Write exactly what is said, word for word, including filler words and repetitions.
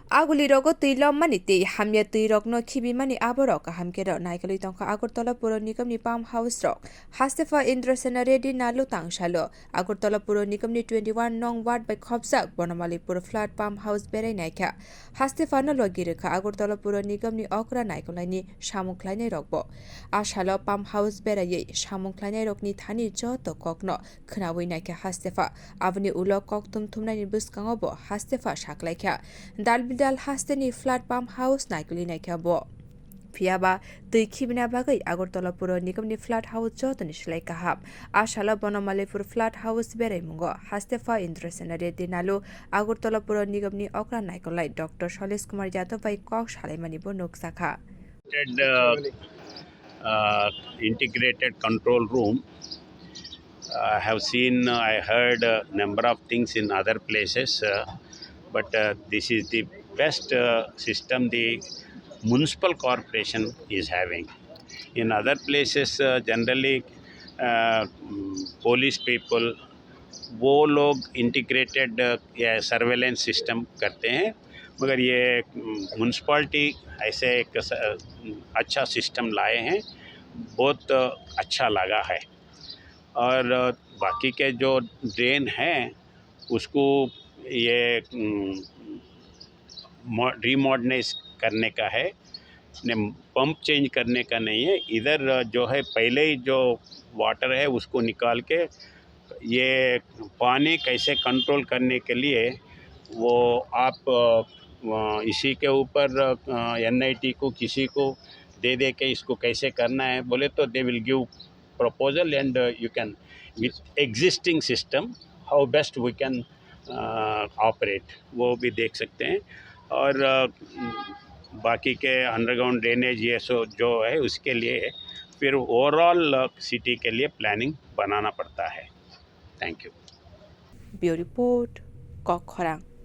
Aguli rogo twi lommani tei hamya twi rokno khibimani aborok kaham khe rw naikolwi tongkha Agartala Puro Nigamni pump house rok. Hastefa Indrasena Reddy Nalu tangsalo Agartala Puro Nigamni twenty one nong ward bai khopjak Bonomalipur flood pump house berai naikha. Hastefano logi rwkha Agartala Puro Nigamni okra naikolaini samung khlainai rokbo. A salo pump house beraiwi samung khlainai rokni thani joto kokno khwnawi naikha Hastefa. Aboni ulo kok tum thumnaini bwskango bo Hastefa saklaikha. Dalbidal hasteni flood pump house naikoli naikha bo. Phiyaba twi khibina bagwi Agartala Puro Nigamni flood house jotoni slai kaham. A salo Bonomalipur flood house beraimungo Hastefa Indrasena Reddy Nalu Agartala Puro Nigamni okra naikolnai Doctor Salesh Kumar Yadav bai kok salaimani bo nukjakha. Uh, uh, integrated control room. I have seen, uh, I heard a number of things in other places, uh, but uh, this is the best uh, system the municipal corporation is having. In other places, uh, generally, uh, mm, police people, वो लोग integrated surveillance system करते हैं, मगर ये म्यूनसिपैलिटी ऐसे एक स-, अच्छा सिस्टम लाए हैं, बहुत अच्छा लगा है। और बाकी के जो ड्रेन हैं, उसको ये, उम, मॉ-, रिमॉडर्नाइज करने का है, ने पंप चेंज करने का नहीं है। इधर जो है, पहले ही जो वाटर है, उसको निकाल के ये पानी कैसे कंट्रोल करने के लिए वो आप, अ, इसी के ऊपर, अ, एनआईटी को किसी को दे दे के इसको कैसे करना है बोले तो they will give proposal and, uh, you can, with existing system, how best we can, uh, operate, वो भी देख सकते हैं। और, uh, बाकी के अंडरग्राउंड ड्रेनेज ये सो जो है, उसके लिए फिर ओवरऑल, uh, सिटी के लिए प्लानिंग बनाना पड़ता है। Thank you. Bureau Report, Kokkhorang.